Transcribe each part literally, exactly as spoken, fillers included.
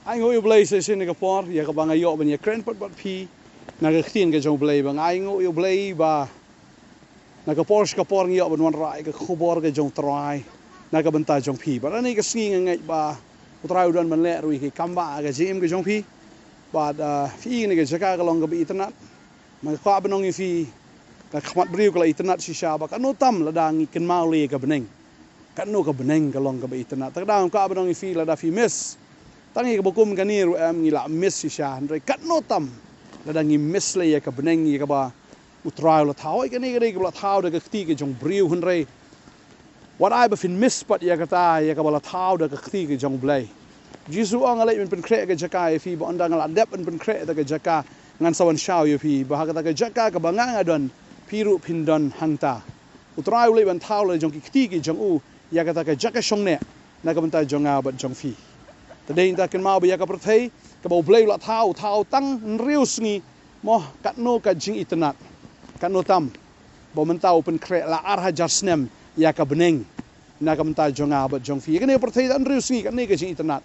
Ai nguh ïa u Blei sa shisien ïa ka por ïa kaba nga ïoh ban ïakren pat bad phi na ka ktien ka jong u Blei, ba nga ai nguh ïa u Blei ba na ka por sha ka por ngi ïoh ban wanrah ïa ka khubor ka jong u Trai na ka bynta jong phi. Bad ha kane ka sngi nga ngeit ba u Trai u don ban leh ruh ïa ki kambah ha ka jingim ka jong phi. Bad, ah, phi i kane ka jaka ka long kaba itynnad. Nga kwah ban ong ïa phi, ka khmat briew ka la itynnad shisha, ba katno tam lada ngi kynmaw lei ïa ka bneng. Katno ka bneng ka long kaba itynnad. Te kata nga kwah ban ong ïa phi, lada phi miss, tang ïa kaba kum kane ruh em ngi la miss shisha, hynrei katno tam lada ngi miss lei ïa ka bneng ïa kaba u Trai u la thaw. Oi, kane ka dei kaba la thaw da ka kti ka jong u briew, hynrei wat ai ba phin miss pat ïa kata ïa kaba la thaw da ka kti ka jong u Blei. U Jisu u ong, nga leit ban pynkhreh ka jaka ïa phi, ba ynda nga la dep ban pynkhreh da ka jaka, ngan sa wan shaw ïa phi, ba ha kata ka jaka kaba nga nga don, phi ruh phin don hangta. U Trai u leit ban thaw la jong ki kti ki jong u ïa kata ka jaka shongneh na ka bynta jong nga bad jong phi. Te dei ngi ta kynmaw ba ïa ka pyrthei kaba u Blei u la thaw, u thaw tang hynriew sngi, mo, katno ka jingitynnad. Katno tam ba mynta u pynkhreh la ar hajar snem ïa ka bneng na ka bynta jong nga bad jong phi. Ïa kane ka pyrthei tang hynriew sngi, kane ka jingitynnad.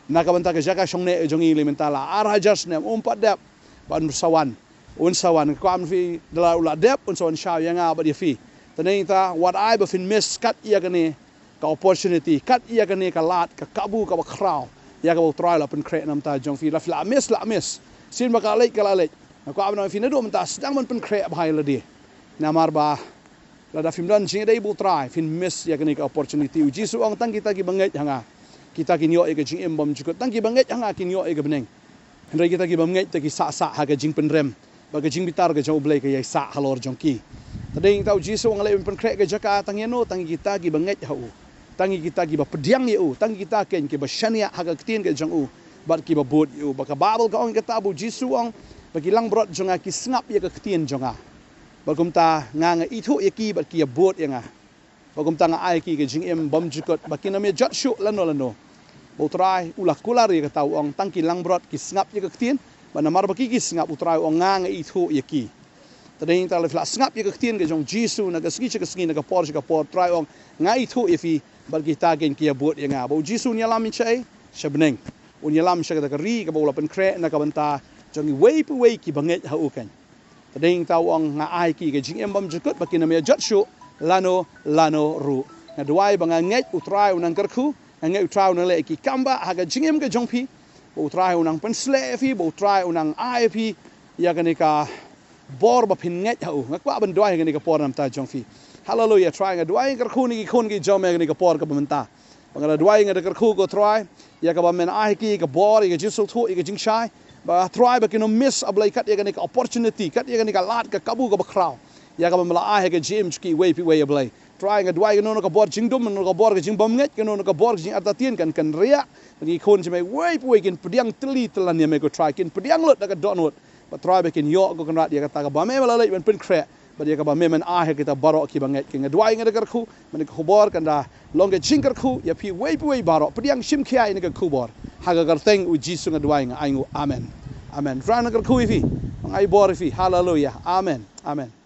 Na ka bynta ka jaka shongneh jong ngi lei mynta la ar hajar snem, um pat dep, ba un sa wan, un sa wan. Nga kwah ban ong ïa phi, da la u la dep, un sa wan shaw ïa nga bad ïa phi. Te dei ngi ta, wat ai ba phin miss kat ïa kane ka opportunity, kat ïa kane ka lad, ka kabu kaba khraw ïa kaba u Trai u la pynkhreh na ka bynta jong phi. La phi la miss, la miss. Shisien ba ka la leit, ka la leit. Nga kwah ban ong ïa phi, naduh mynta sdang ban pynkhreh bha ïa lade. Namar ba lada phim don jingïadei bad u Trai, phin miss ïa kane ka opportunity. U Jisu u ong, tang kita kiba ngeit ha nga, kita kin ïoh ïa ka jingim bymjukut. Tang kiba ngeit ha nga kin ïoh ïa ka bneng. Hynrei kita ki bym ngeit te ki sah sah ha ka jingpynrem bad ka jingbitar ka jong u Blei ka ïai sah halor jong ki. Te dei ngi ta, u Jisu u ong, nga leit ban pynkhreh ka jaka, tang ïano? Tang ïa kita kiba ngeit ha u, tang ïa kita kiba pdiang ïa u, tang ïa kita kein kiba shaniah ha ka ktien ka jong u bad kiba bud ïa u. Bad ka Baibl ka ong ïa kata, ba u Jisu u ong, ba ki langbrot jong nga ki sngap ïa ka ktien jong nga. Bad kumta nga, nga ithuh ïa ki bad ki ïabud ïa nga. Bad kumta nga ai ïa ki ka jingim bymjukut, ba kin ym ïa jot shuh lano lano. Bad u Trai u la kular ïa kata, u ong, tang ki langbrot ki sngap ïa ka ktien, bad namar ba ki ki sngap, u Trai u ong, nga, nga ithuh ïa ki. Te dei ngi ta, la phi la sngap ïa ka ktien ka jong u Jisu na ka sngi sha ka sngi, na ka por sha ka por, u Trai u ong, nga ithuh ïa phi, bad kita kein ki ïabud ïa nga. Bad u Jisu un ïalam shaei? Sha bneng. Un ïalam sha kata ka ri kaba u la pynkhreh na ka bynta jong iwei pa iwei kiba ngeit ha u kein. Te dei ngi ta, u ong, nga ai ïa ki ka jingim bymjukut, ba kin ym ïa jot shuh lano lano ruh. Nga duwai ba nga ngeit u Trai u nang kyrkhu, nga ngeit u Trai u nang leh ïa ki kambah ha ka jingim ka jong phi, ba u Trai u nang pynsleh ïa phi, ba u Trai u nang ai ïa phi ïa kane ka bor ba phin ngeit ha u. Nga kwah ban duwai ha kane ka por na ka bynta jong phi. Haleluia. Trai, nga duwai, nga kyrkhu ïa ki khun ki jong me ha kane ka por kaba mynta. Ba nga da duwai, nga da kyrkhu, ko Trai, ïa kaba men ai ha ki ka bor, ïa ka jingsngewthuh, ïa ka jingshai. Ba Trai, ba kin ym miss, A Blei, kat ïa kane ka opportunity, kat ïa kane ka lad, ka kabu kaba khraw, ïa kaba me la ai ha ka jingim jong ki iwei pa iwei, A Blei. Trai, nga duwai, kano kano ka bor jingdum, kano kano ka bor ka jingbymngeit, kano kano ka bor ka jingartatien kan kynriah. Ba ki khun jong me iwei pa iwei kin pdiang tylli tyllun ïa me, ko Trai, kin pdiang lut da ka dohnud. Ba Trai, ba kin ïoh, ko Kynrad, ïa kata kaba me, me la leit ban pynkhreh, bad ïa kaba me men ai ha kita baroh kiba ngeit. Nga duwai, nga da kyrkhu ba kane ka khubor kan da long ka jingkyrkhu ïa phi iwei pa iwei baroh. Pdiang shim khia ïa kane ka khubor ha ka kyrteng u Jisu nga duwai, nga ai nguh. Amen. Amen. Trai un kyrkhu ïa phi, un ai bor ïa phi. Haleluia. Amen. Amen.